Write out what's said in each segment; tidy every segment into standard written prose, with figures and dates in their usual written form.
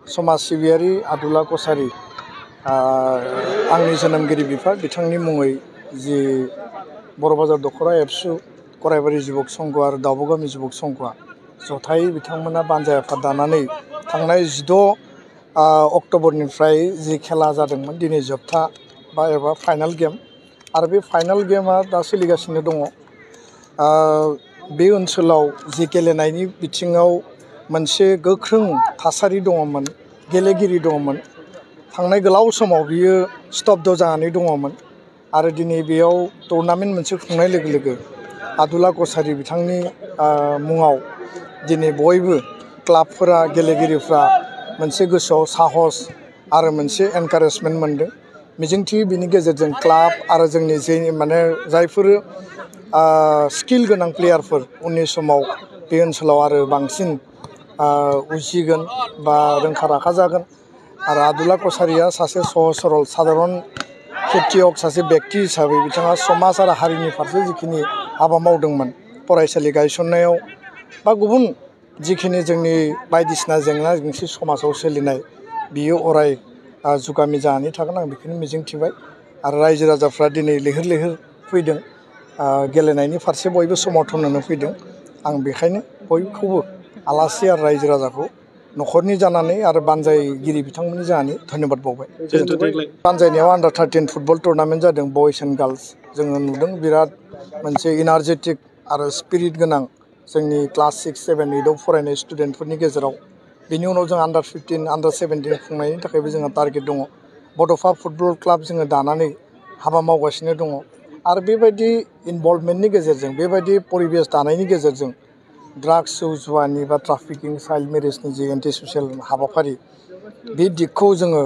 समाज सिबियारि आदुला कसारी आंनि जोनोमगिरि बिफा बिथांनि मुङै जि बर' बाजार दखरा एबसु गरायबारि जुबक संघ आरो दावबगामि जुबक संघआ जथायै बिथांमोना बानजाय आफाद दानानै थांनाय 16 अक्ट'बरनिफ्राय जि खेला जादोंमोन दिनै जोबथा एबा फाइनाल गेम आरो बे फाइनाल गेमा दा सोलिगासिनो दङ। बे ओनसोलाव जि गेलेनायनि बिथिङाव मोनसे गोख्रों थासारि दङमोन, गेलेगिरि दङमोन। थांनाय गोलाव समाव बियो स्तब्ध जानानै दङमोन आरो दिनै बेयाव टुर्नामेन्ट मोनसे खुंनाय लोगो लोगो आदुला कसारी बिथांनि मुङाव दिनै बयबो क्लाबफोरा गेलेगिरिफ्रा मोनसे गोसोआव साहस आरो मोनसे एनकारेजमेन्ट मोनदों। मिजिंथियो बिनि गेजेरजों क्लाब आरो जोंनि जायफोर स्किल गोनां प्लेयारफोर उननि समाव बे ओनसोलाव आरो बांसिन उजिगोन बा रोंखा राखा जागोन। आरो आदुला कसारीया सासे सहज सरल साधारन खेथियक सासे बेक्ति हिसाबै बिथाङा समाज आरो हारिनि फारसे जिखिनि हाबा मावदोंमोन फरायसालि गायसननायाव बा गुबुन जिखिनि जोंनि बायदिसिना जेंना जेंसि समाजाव सोलिनाय बियो अराय जुगामि जानानै थागोन आं बेखौनो मिजिंथिबाय। आरो रायजो राजाफ्रा दिनै लैहोर लैहोर फैदों, गेलेनायनि फारसे बयबो समर्थन होनो फैदों। आं बेखायनो बयखौबो आलासि आरो रायजो राजाखौ न'खरनि जानानै आरो बानजायगिरि बिथांमोननि जानानै धन्यबाद बावबाय। बानजायनायाव आन्डार 13 फुटबल टुर्नामेन्ट जादों बयस एन्ड गार्लस। जोङो नुदों बिराद मोनसे इनार्जेटिक आरो स्पिरिट गोनां जोंनि क्लास 6, 7, 8 आव फरायनाय स्टुडेन्टफोरनि गेजेराव। बिनि उनाव जों आन्डार 15, आन्डार 17 खुंनायनि थाखायबो जोंहा टारगेट दङ। बड'फा फुटबल क्लाब जोङो दानानै हाबा मावगासिनो दङ आरो बेबायदि इनभल्भमेन्टनि गेजेरजों बेबायदि परिबेस दानायनि गेजेरजों ड्राग्स जौ जुवानि बा ट्राफिकिं चाइल्ड मेरेजनि जि एन्टि ससियेल हाबाफारि बे दिगखौ जोङो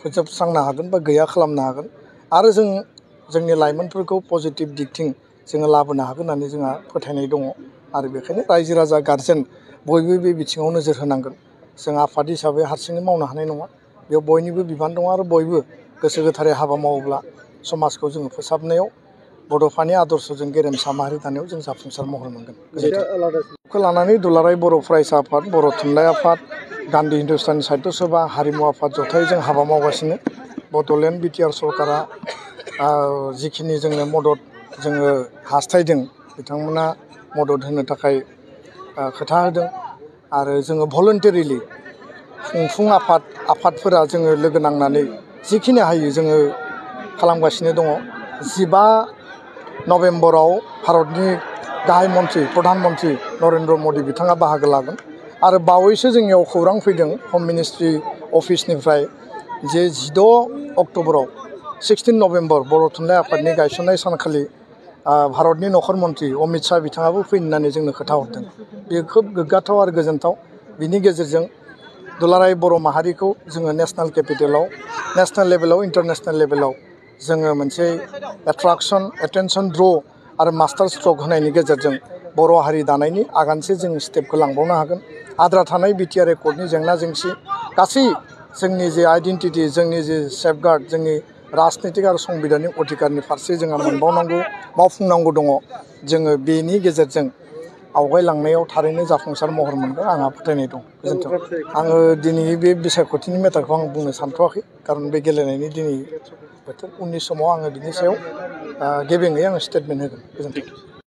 फोजोबस्रांनो हागोन बा गैया खालामनो हागोन आरो जोंनि लाइमोनफोरखौ पजिटिभ दिगथिं जोङो लाबोनो हागोन होननानै जोंहा फोथायनाय दङ। आरो बेखायनो रायजो राजा गारजेन बयबो बे बिथिङाव नोजोर होनांगोन। जों आफाद हिसाबै हारसिङै मावनो हानाय नङा, बेयाव बयनिबो बिबान दङ आरो बयबो गोसो गोथारै हाबा मावोब्ला समाजखौ जोङो फोसाबनायाव बड'फानि आदर्शजों गेरेमसा माहारि दानायाव जों जाफुंसार महर मोनगोन। बेखौ लानानै दुलाराय बर' फरायसा आफाद, बर' थुनलाइ आफाद, गान्धी हिन्दुस्तानी साहित्य सभा, हारिमु आफाद जथायै जों हाबा मावगासिनो। बड'लेण्ड बिटिआर सरकारा जिखिनि जोंनो मदद जोङो हास्थायदों बिथांमोना मदद होनो थाखाय खोथा होदों आरो जोङो भलन्टारिलि खुंफुं आफादफोरा जोङो लोगो नांनानै जिखिनि हायो जोङो खालामगासिनो दङ। 15 नभेम्बराव भारतनि गाहाय मन्त्रि प्रधान मन्त्रि नरेन्द्र मदि बिथाङा बाहागो लागोन आरो बावैसो जोंनियाव खौरां फैदों हम मिनिस्ट्रि अफिसनिफ्राय जे 16 अक्ट'बराव 16 नभेम्बर बर' थुनलाइ आफादनि गायसननाय सानखालि भारतनि नखर मन्त्रि अमित शाह बिथाङाबो फैनो होननानै जोंनो खोथा हरदों। बेयो खोब गोग्गाथाव आरो गोजोनथाव। बिनि गेजेरजों दुलाराय बर' माहारिखौ जोङो नेसनेल केपिटेलाव, नेसनेल लेभेलाव, इन्टारनेसनेल लेभेलाव जोङो मोनसे एटेनसन ड्र आरो मास्टार स्ट्रक होनायनि गेजेरजों बर' हारि दानायनि आगानसे जों स्टेपखौ लांबावनो हागोन। आद्रा थानाय बिटिआर एकर्डनि जेंना जेंसि गासै जोंनि जे आइडेन्टिटि, जोंनि जे सेफगार्ड, जोंनि राजनितिक आरो संबिधानिक अधिकारनि फारसे जोंहा मावफुंनांगौ दङ। जोङो बेनि गेजेरजों आवगायलांनायाव थारैनो जाफुंसार महर मोनगोन आंहा फोथायनाय दं। गोजोन्थों। आङो दिनै बे बिसायख'थिनि मेटारखौ आं बुंनो सानथ'वाखै, खारन बे गेलेनायनि दिनै बोथोर। उननि समाव आङो बिनि सायाव गेबेङै आङो स्टेटमेन्ट होगोन। गोजोन्थों।